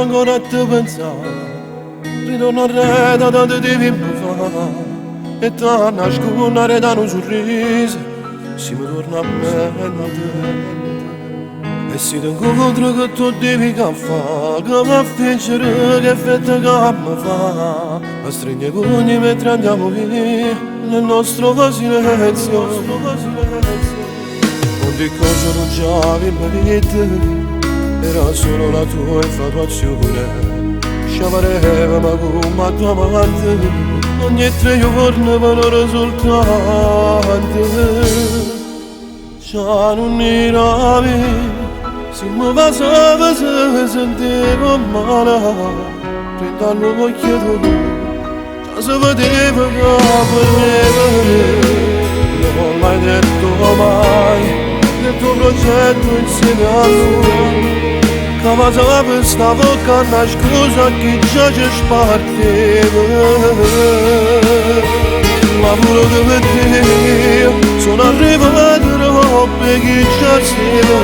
Ancora a te pensare. Ritorno arreto tanto tempo fa e t'annascondere da nu sorriso si mi torna a mente. E se ti incontro che tu devi che fa, che mi fingere che effetto che mi fa. Ma stringi i pugni mentre andiamo via nel nostro silenzio. Quante cose non già avevo detto, era solo la tua infatuazione. Ci pareva ma come tua amante, ogni 3 giorni per un risultante. Già non era vero, se mi passava se sentivo male, prendo all'occhio tuo, già si vedeva che volevo. Non l'hai detto mai, del tuo progetto insieme a lui. Che passava sta bocca una scusa che già ci sparteva. Ma pure che te sono arrivato robe che già stava,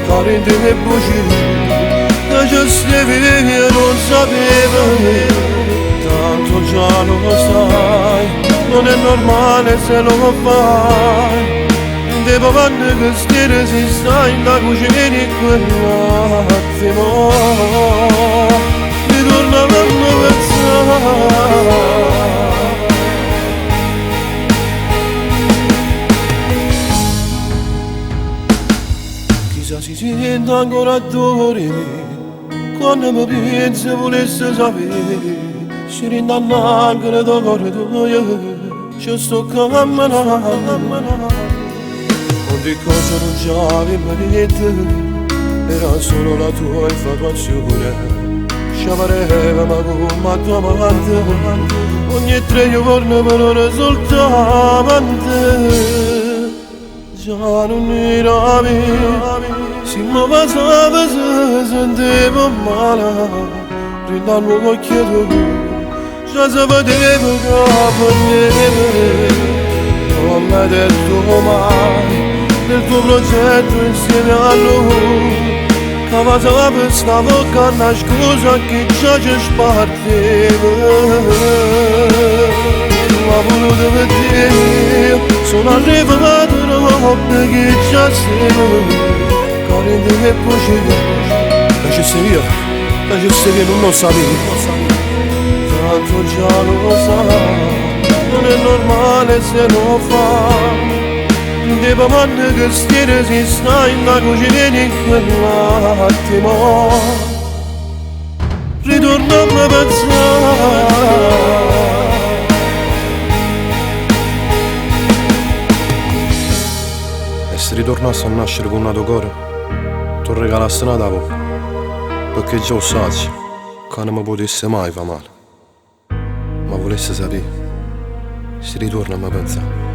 cari te bugie, che ci stavi e non sapevo. Tanto già lo sai, non è normale se lo fai. Devo fare che stiere si sta in la cucina in quell'attimo. Ritorna a pensare. Chissà si sente ancora dormire, quando mi penso volesse sapere, se rindanno da corridoio, ci sto camminando. Quante cose non già avevo detto, era solo la tua infatuazione. Ci pareva ma come tua amante, ogni 3 giorni per un risultante. Già non era vero, se mi passava se sentivo male, rindanno l'occhio tuo, già si vedeva che volevo. Non l'hai detto mai, del tuo progetto insieme a lui. Che passava sta bocca una scusa che già ci sparteva. Ma voluto vedere, sono arrivato robe che già stava, cari te bugie, che ci sei io, che ci sei io non lo sapevo. Tanto già lo sai, non è normale se lo fa. Devo mandare che stiere si sta in la cucina in quell'attimo. Ritorna a pensare. E se ritornasse a nascere con un cuore, ti regalassi una bocca, perché già lo sai che non mi potesse mai far male. Ma volesse sapere, se ritorna a pensare.